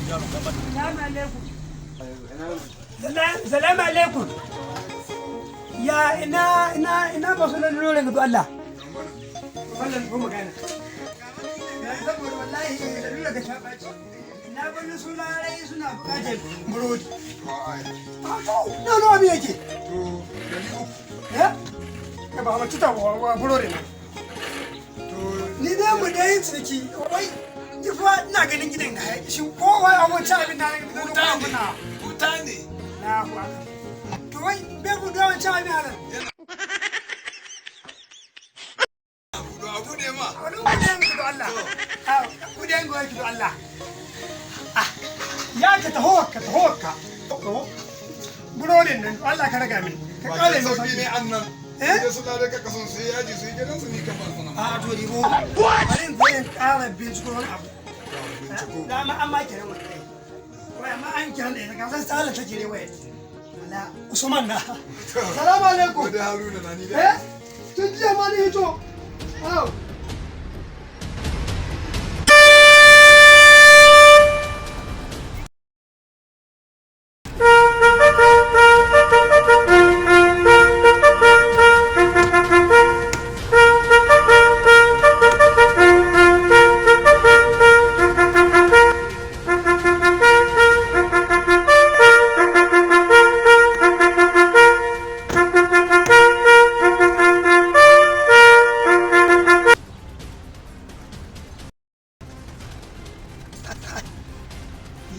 Salamu alaikum. Salamu alaikum. Ya ina ina ina masu lalurorin ga Allah. Wannan ko magana. Na saboda wallahi lalura ga ta ɓaci. Na bani suna rai suna buƙatar burodi. To, na nawa me yake? To, 300. Eh? Ka ba mace ta wa burodi na. To, Ni dai mu dai ciniki. Wai ni fa ina ganin gidan ga hayaki. Shin kowa a wancan abin da na wuta ne. Wuta ne. Na kuwa. To wai bai ku da wancan abin halan. Abu abu ne ma. Wani kudin ki Allah. Ah, kudin ki Allah. Ah, ya ka taho ka taho ka. Burodin nan Allah ka raga min. Ka kare Bakin min sauki ne annan. Eh? Da su da ka kasan su yi yaji su yi gidansu ni ka ban sana. A to ribo. Bari in zo in kara binciko wani abu. Binciko. Da ma an ma kiran wallahi. Wai amma an kiran da ita ka san tsala take ne wai. Wala Usman na. Salamu alaikum. Ko da Haruna na ni Eh? da. Tun jiya ma ni hito. Aw.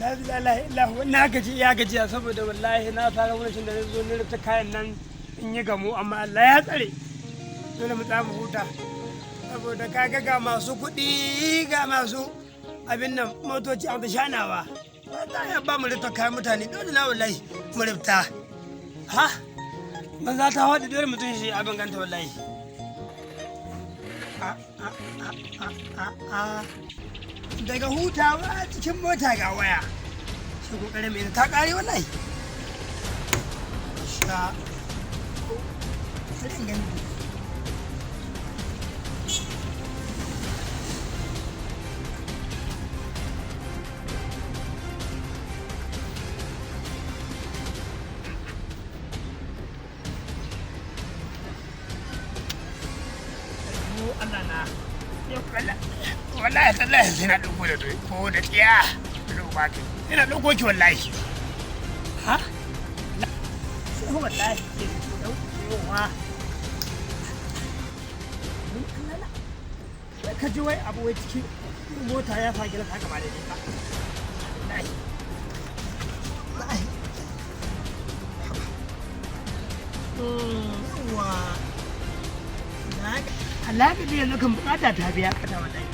La ilaha illallah, na gaji ya gajiya saboda wallahi na fara wurin da zo ni rubuta kayan nan in yi gamo, amma Allah ya tsare, dole mu tsaya mu huta saboda kaga ga masu kuɗi ga masu abin nan motoci a shanawa ta ya ba mu rubuta kayan mutane, dole na wallahi mu rubuta ha banza ta haɗu, dole mutum shi abin ganta wallahi. A a a a a a daga hutawa cikin mota ga waya shi kokarin mai ta kare wallahi sha sai in gani. Allah na wallahi tallahi sai na ɗauko da ko da tsiya da ba ki ina ɗauko ki wallahi ha sai wallahi ke ɗaukowa. Ka ji wai abu wai cikin mota ya sa gila ta gaba da ba wallahi wallahi. Yawwa, Allah ka biya nukan bukata ta biya kata wallahi.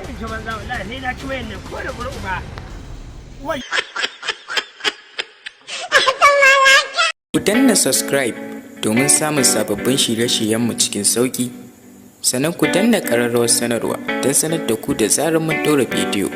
Kai ci banza wallahi sai na ci wayan nan ko da buru uba. Wai. Ku danna subscribe domin samun sababbin shirye-shiryenmu cikin sauƙi, sannan ku danna ƙararrawar sanarwa don sanar da ku da zarar mun ɗora bidiyo.